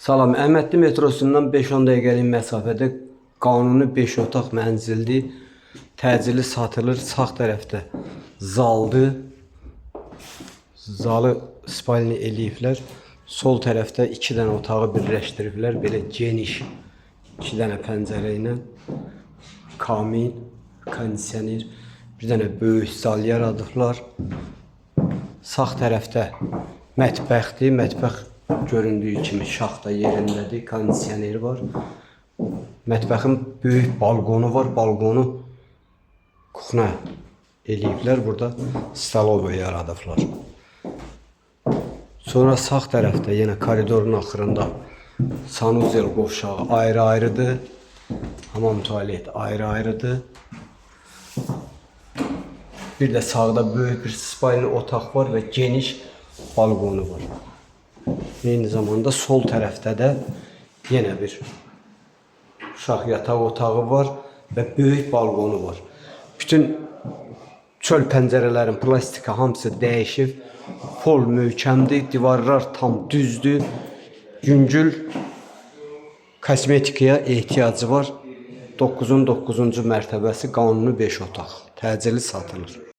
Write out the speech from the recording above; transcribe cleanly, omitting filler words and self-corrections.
Salam, Əhmədli metrosundan 5-10 dəqiqəlik məsafədə qanuni 5 otaq mənzildir. Təcili satılır. Sağ tərəfdə zaldır. Zalı spalni eləyiblər. Sol tərəfdə 2 dənə otağı birləşdiriblər. Belə geniş 2 dənə pəncərə ilə kamin, kondisioner, bir dənə böyük zal yaradıblar. Sağ tərəfdə mətbəxdir. Mətbəx göründüyü kimi şaxta yerindədir. Kondisioneri var. Mətbəxin böyük balkonu var. Balkonu kuxna eləyiblər. Burada stalovoy yaradıblar. Sonra sağ tərəfdə yenə koridorun axırında sanuzel qovşağı ayrı-ayrıdır. Hamam tualet ayrı-ayrıdır. Bir də sağda böyük bir spalni otaq var və geniş balkonu var. Eyni zamanda sol tərəfdə də yenə bir uşaq yataq otağı var və böyük balkonu var. Bütün çöl pəncərələrin plastika hamısı dəyişib. Pol möhkəmdir, divarlar tam düzdür. Yüngül kosmetikaya ehtiyacı var. 9-un 9-cu mərtəbəsi qanuni 5 otaq. Təcili satılır.